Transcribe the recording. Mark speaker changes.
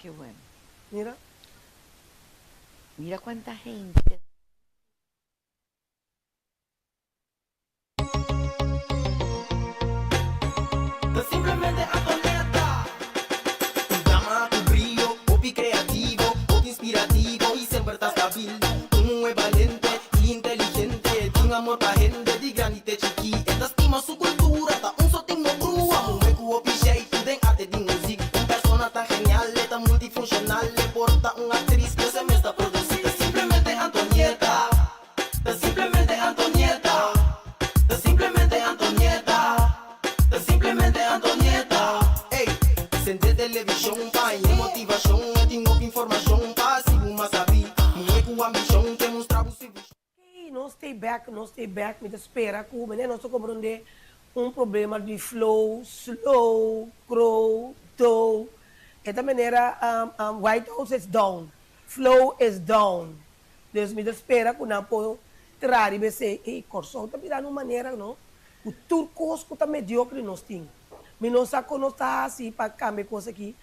Speaker 1: Qué bueno.
Speaker 2: Mira.
Speaker 1: Mira cuánta gente.
Speaker 3: Simplemente Antonieta. Un dama ku brio, hopi kreativo, hopi inspirativo i semper ta stabil. Un muhé balente i inteligente, tin amor pa hende di grandi te chikí. E ta stima su kultura, ta un sotin no brua. Muhé ku hopi sheitu den arte di muzik. Un persona tan genial, e ta multifunshonal, e por ta un aktris, pero e mes ta produsí. Ta simplemente Antonieta. Ta simplemente Antonieta. Ta simplemente Antonieta. Ta simplemente Antonieta. Ey, sende televishon pa haña motivashon. E tin hopi informashon pa hasi bo mas sabí. Muhé ku ambishon ke mustra bo su vishon.
Speaker 2: Ey, nos stay back, nos stay back. Mi ta spera ku, meneer, nos ta komprondé un problema di flow, slow, grow, dow. E ta manera White House is down, flow is down. Dus mi ta spera ku nan por traha riba esei. Ey, Kòrsou ta bira un manera, no? Ku tur kos ku ta mediokre nos tin. Mi no sa kon nos ta hasi pa kambia kos aki.